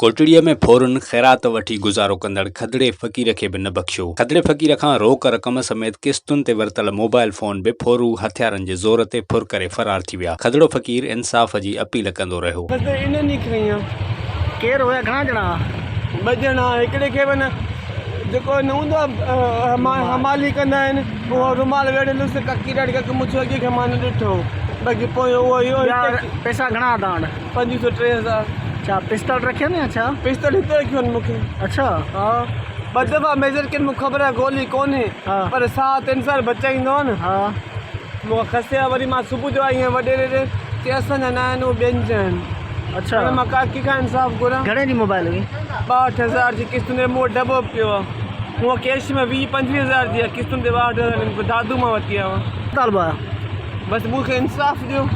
ڪوٽڙيء ۾ ڦورن خيرات وٺي گذارو ڪندڙ کدڙي فقير کي به نه بخشيو. کدڙي فقير کان روڪ رقم سميت قسطن تي ورتل موبائل فون به ڦورو هٿيارن جي زور تي ڦر ڪري فرار ٿي ويا. کدڙو فقير انصاف جي اپيل ڪندو رهيو. بس انهن ئي کنئي آ. ڪير هيا گهڻا ڄڻا ها؟ ٻه ڄڻا هڪڙي کي به نه جيڪو نه هوندو آ حمالي ڪندا آهن اهو رومال ويڙهيل هيس ڪڪي ڏاڙهي ڪڪ مڇ اڳي کي مان نه ڏٺو باقي پويون اهو ئي هو. پئسا گهڻا ها توهان وٽ؟ پنجويهه سو 3000. ڇا پستول رکيل يا ڇا؟ پستول هتي رکيو آهن مونکي. اڇا. ها ٻه دفعا ميجر ڪين مونکي خبر آهي گولي ڪونهي پر ساهه ته انسان بچائيندو آهي نه. ها. مون کان کسيا وري مان صبح جو آئي آهيان وڏيري ڏي چي اسان جا نه آهن اهي ٻين جا آهن. اڇا. هاڻي مان ڪاڪي کان انصاف گهران. گهڻي جي موبائل هئي؟ 62 هزار جي قسطن تي مون وٽ ڊٻو به پيو آهي. مون وٽ ڪيش ۾ 20 25 هزار جي آهي قسطن تي 62 هزار دادو مان ورتي آهي. مطالبو آهي. بس مون کي انصاف ڏيو.